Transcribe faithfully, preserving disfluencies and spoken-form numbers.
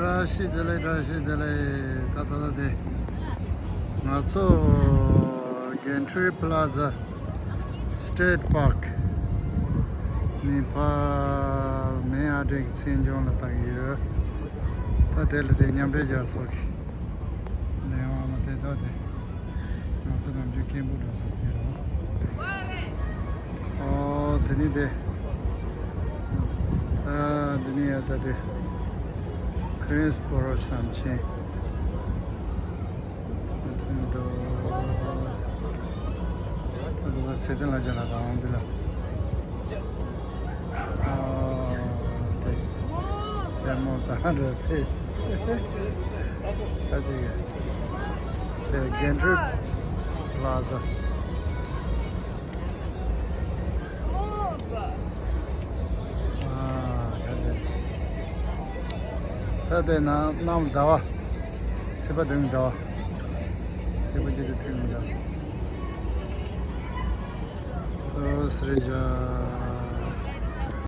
བཀྲ་ཤིས་བདེ་ལེགས། བཀྲ་ཤིས་བདེ་ལེགས། ད་ད་ད་དེ་ང་ཚོ་Gentry Plaza State Park ནི་ཕ་མེ་ཨ་འབྲེག་མཚན་ལྗོངས་ལ་བཏང་གི་ཡོད། ད་དེ་ལ་དེ་མཉམ་འབྲེལ་རྒྱལ་ཚོགས་ཀྱི་ལས་དབང་མ་དེ་ད་དེ། ང་ཚོ་ནམ་རྒྱུན་སྐད་འབོད་འགྲོ་ས་དེ་རེད། ཨོ་དེ་ནི་དེ། ཨ་དེ་ནི་ཡ་ད་དེ། Queensboro བསམ་ཆེན། ཨ་དེ་ནི་དོ། ཨ་དེ་ཚེ་བརྟན་ལ་ཅ་ལག་གང་འདི་ལ། ཨ་དེ། ལྟད་མོ་ད་འདྲ་དེ། ཨ་ཅིག་གི། དེ་Gentry Plaza། ཨ་ཁ་ཅིག། ད་དེ་ན་གནམ་ཟླ་བ། སྲིད་པ་དུང་ཟླ་བ། སྲིད་པ་ཅི་དེ་དུང་ཟླ་བ། ཏོ་སི་རེ་ཇ།